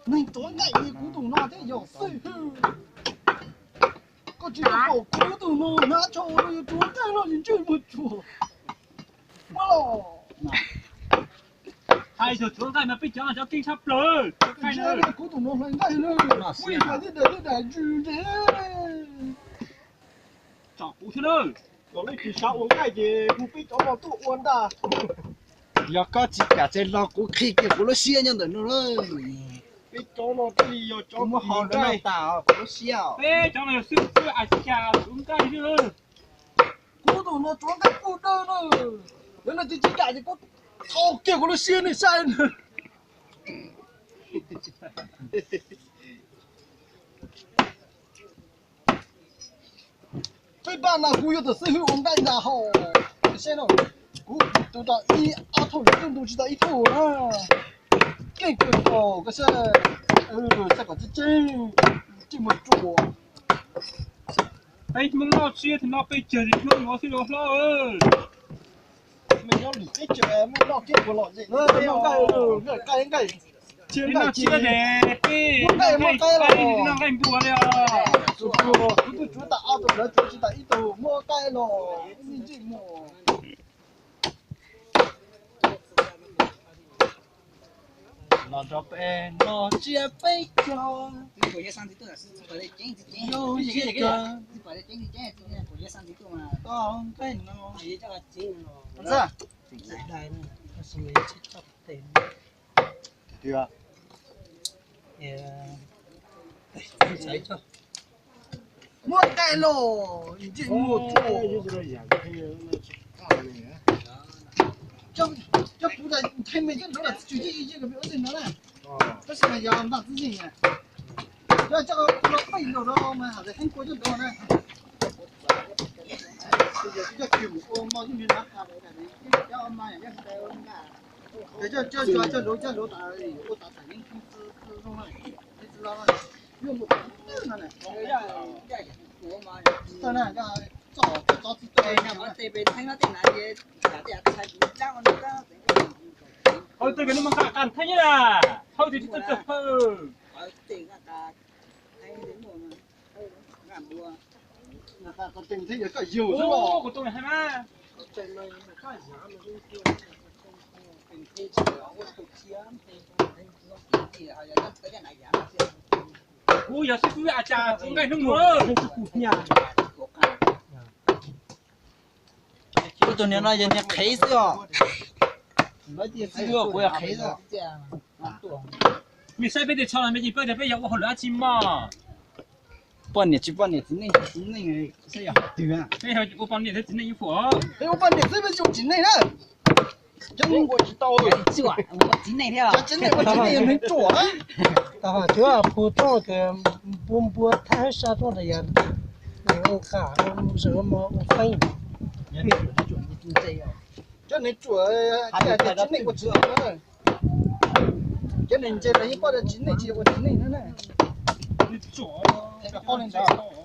Neeg rov nqaij li kuv tus no thiab yog xwb hwb. Koj tsis tau pom kuv tus no hnav tsho ua rau yus rov nqaij los yus ntsej muag tsuag. Muab los. Hais txog rov nqaij mas peb cov no cov keej tshaj plaws. Kuv tus no hlais nqaij na. Muaj ib hais twb daim twb daim ntsws nti. Tsom kuv xwb na. Kom leej twg xav ua nqaij ces hu peb cov no tuaj ua ntag. Yog koj tsis kam ces los kuv qhia kiag kuv lub siab nyob ntawm no lawm. Peb cov no thiaj li yog cov muab ho nqaij tas kuv lub siab. Peb cov no yog xib fwb Asia tuav nqaij xwb. Kuv tus no tuav nqaij kuj dawb na. Yog leej twg tsis kam ces kuv tso kiag kuv lub siab nej saib na. Peb pab no kuv yuav tus xib hwb ua nqaij ntag hos. Seb no, kuv tus tau ib ob thauj lwm tus tsis tau ib thauj na. Keej kawg tau koj seb, txhaj kom tseeb tseeb, tseem muaj ruam. Peb Hmoob noj tsiab thaum no peb cawg li Hmoob yuav xwb los hlob. Mej nyob lwm teb chaws mej noj kiag puas lom zem, nqaij, nqaij, tsis nqaij, tsis nqaij, muab nqaij, muab nqaij los, noj nqaij npua li os. Kuv tuaj tsuav tas ob tug, lawv tsuav tsis tas ib tug, muab nqaij los, nej ntsej muag. Los nrog peb noj tsiab peb caug. Yog nqaij no. Muab nqaij los, ntsej muag tsuag. Cov kuv nthe me cov nraud los tsis yeej ib yam li ua ntej no na. Tab sis mas yog npaj tib yeej na. Yog cov kuv los peb nraud no mas hais tias heev kua cov nraud na. Yog cov kws mus ua mos yeej li no, cov mos yeej li no. Cov cov cov nraud cov nraud tas ua tas tas yeej txi txi zoo na. Txi txi los yuav mus no na. Txi txi na, txi txi txi txi. Hauv tej kws nws mas nqa qas theeb na, hauv tej tib txawj txawj hawj. Qas teem thiab yog koj yug xwb los kuv tus hais mas. Kuv yog xib fwb a cas tsuav nqaij hnub nua. Kuv tus niam no yog niag qhev xwb os. Lawv tias xib fwb kuv yog qhev xwb. Mej saib peb tej tsho no mej yeej paub tias peb yog ua hauj lwm dab tsi mog. Poj niam tsis poj niam txiv neej tsis txiv neej saib yog twg. Peb ua poj niam thiab txiv neej ib puas. Peb ua poj niam xwb peb tsis ua txiv neej na. Cov neeg ua tsis tau, txiv neej ua txiv neej, neeg ruam na. Tag hais tias phu rooj kws npua npua thab sab rooj tas yog ua qas ua mos ua feeb. Cov neeg ruam, cov neeg ua txiv neej, cov neeg ntse los yeej paub tias txiv neej tsis yog ua txiv neej na. Qhov li ntawd.